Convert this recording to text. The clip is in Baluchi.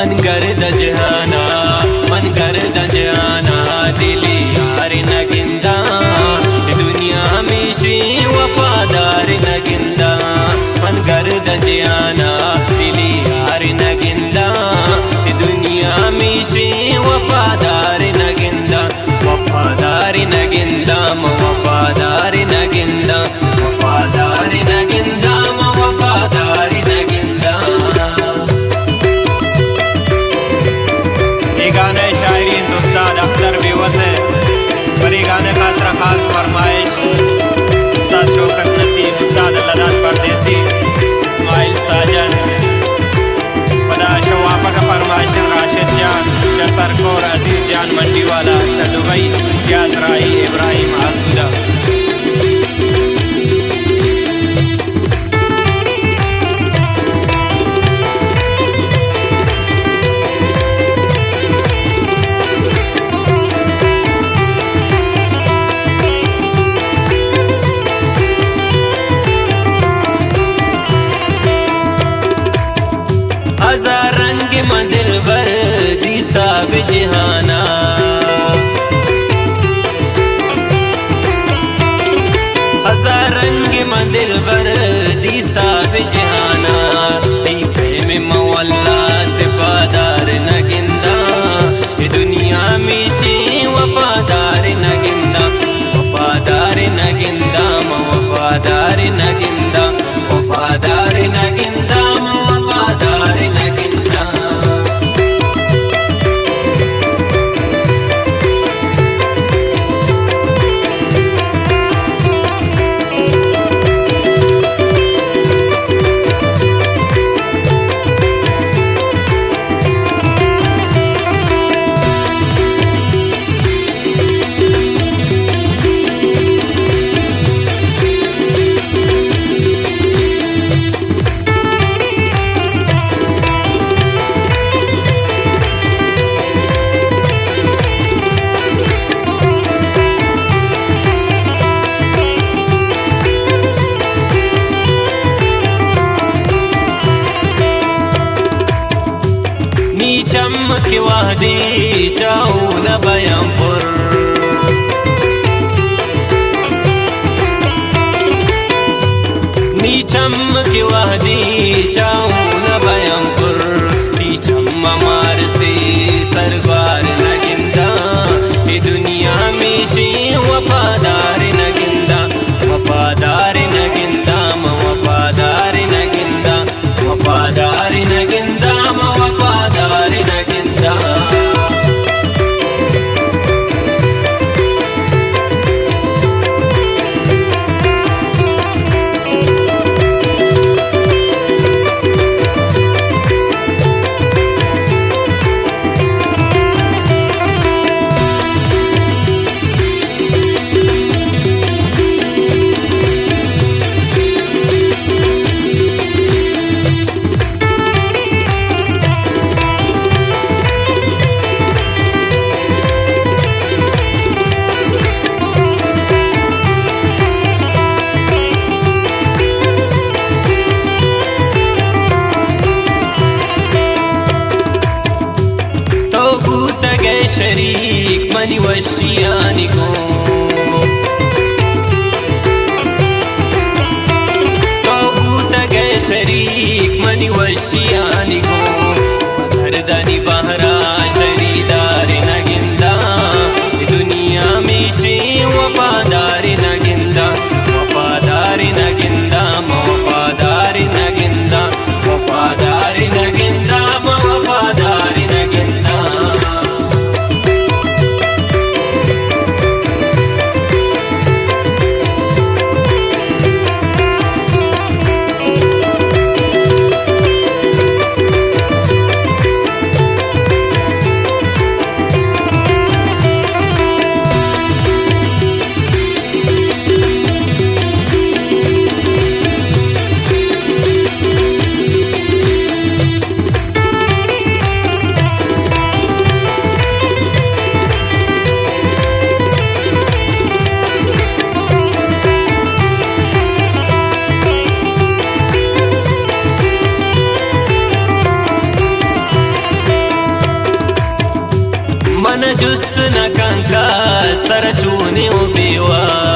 من گرداں جہانا، من گرداں جہانا، دلی یار نہ گنداں، اے دنیا ہمیشی وفادار نہ گنداں۔ من گرداں جہانا، دلی یار نہ گنداں، اے دنیا ہمیشی وفادار نہ گنداں۔ وفادار نہ گنداں، وفادار نہ گنداں، وفادار نہ گنداں، وفادار نہ گنداں۔ اے گانا ءِ شاعری انت استاد اختر بیوس ءِ۔ پر اے گانا ءِ خاطر ءَ خاص فرمائش استاد شوکت نسیم، استاد اللہ داد پردیسی، اسماعیل ساجن۔ پدا شہ واپک ءَ فرمائش انت راشد جان، شہ سرکور عزیز جان منڈی والا، شہ دبئی ریاض راہی، ابراہیم آسودہ۔ ہزار رنگ من دلبر دیستا بہ جہانا، ہزار رنگ من دلبر دیستا بہ جہانا، تئی پیم من واللہ صفادار نہ گنداں، اے دنیا ہمیشی وفادار نہ گنداں، وفادار نہ گنداں، من وفادار نہ گنداں۔ وفادار نہ گنداں، وفادار نہ گنداں۔ نی چمک وہدی چاؤن بیاں پر، نی چمک وہدی چاؤن بیاں پر، تی چم مار سے سرگوار نہ گنداں، اے دنیا ہمیشی وفادار نہ گنداں، وفادار نہ گنداں، من وفادار نہ گنداں۔ وفادار نہ گنداں، من وفادار نہ گنداں۔ تو بوتگ ئے شریک منی وشیانی گوں، تو بوتگ ئے شریک منی وشیانی گوں، دردانی بہرا شریدار نہ گنداں، دنیا ہمیشی وفادار نہ گنداں، وفادار نہ گنداں، من وفادار نہ گنداں۔ وفادار نہ گنداں، من وفادار نہ گنداں۔ جست نہ کن کس ترا چونیں و بیوار۔